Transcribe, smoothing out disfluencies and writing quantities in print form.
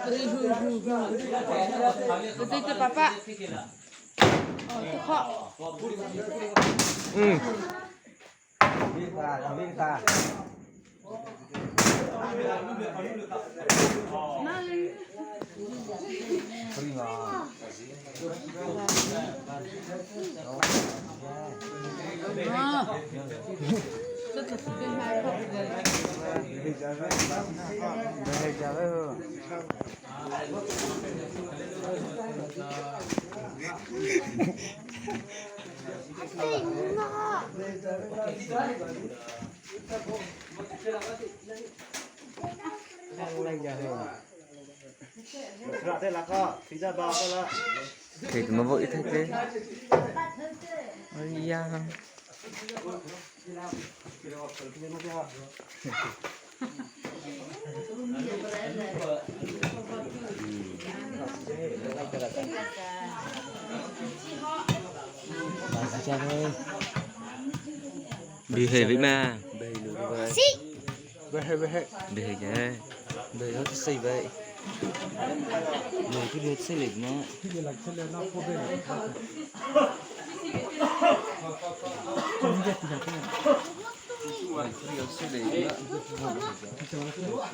Ừ. Thì mà vội thế thế. Ôi da. Bị hề với ma. Bị lừa vậy. Bị hề chứ. Bị hết xì vậy. Người cứ đưa xì lịch mà. Người cứ đưa xì lịch mà.